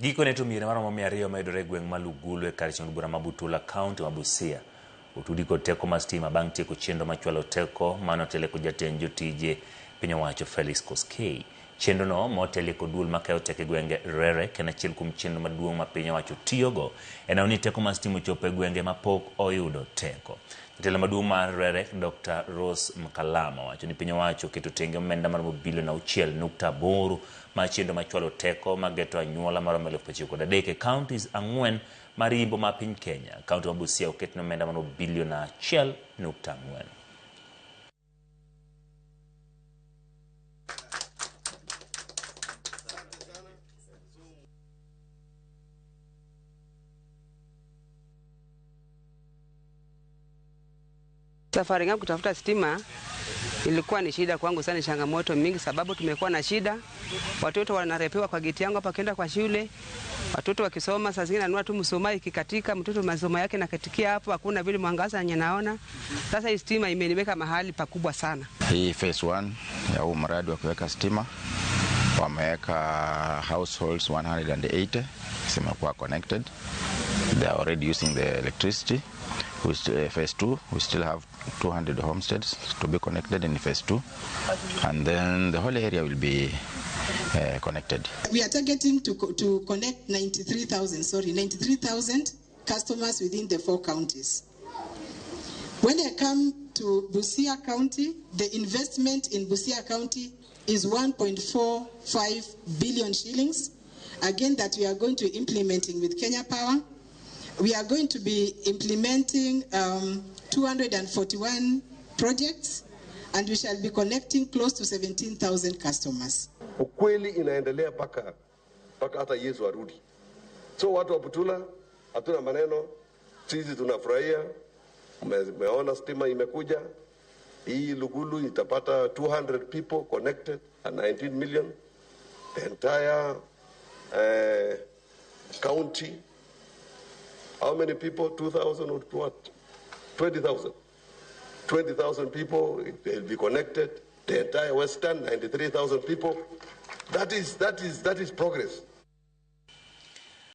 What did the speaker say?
Gikone to mier maromo 200 mayudore e gweng' ma Lugulu e kar chong bura ma Butula, kaunti ma Busia otudi kod teko mar stima bang' tieko chenro mar chwalo teko mane otele kod jatend jotije piny owacho Felix Koskei. Chenro no motelie kod duol makayo teko e gwenge REREC en achiel kuom chenro maduong' ma piny owacho tiyogo e neno ni teko mar stima ochopo e gwenge mapok oyudo teko. Jatelo maduong' mar REREC Dr. Rose Mkalama owacho ni piny owacho oketo tenge omenda maromo bilion 6.8 mar chenro mar chwalo teko mageto anyuola maromo 93,000 e counties 4 mar yimbo ma piny Kenya. Kaunti ma Busia oketne omenda maromo bilion 1.4. Safari yangu kutafuta stima ilikuwa ni shida kwangu sana, changamoto mingi, sababu tumekuwa na shida. Watoto wanarepewa kwa geti yangu hapa kwenda kwa shule, watoto wakisoma, saa zingine nanunua tu mshumaa, ikikatika mtoto masomo yake nakatikia hapo, hakuna vile mwangaza yenye naona. Sasa hii stima imeniweka mahali pakubwa sana. Hii phase 1 ya huu mradi wa kuweka stima wameweka households 180 zimekuwa connected. They are already using the electricity. Phase 2, we still have 200 homesteads to be connected in phase 2, and then the whole area will be connected. We are targeting to connect 93,000 customers within the 4 counties. When I come to Busia County, the investment in Busia County is 1.45 billion shillings, again that we are going to be implementing with Kenya Power. We are going to be implementing 241 projects, and we shall be connecting close to 17,000 customers. Ukweli inaendelea paka hata Yesu arudi. So watu wa Butula hatuna maneno, sisi tunafurahia. Umeona stima imekuja. Hii Lugulu itapata 200 people connected and 19 million. The entire county. How many people? 2,000 or what? 20,000. 20,000 people, they'll be connected. The entire Western, 93,000 people. That is progress.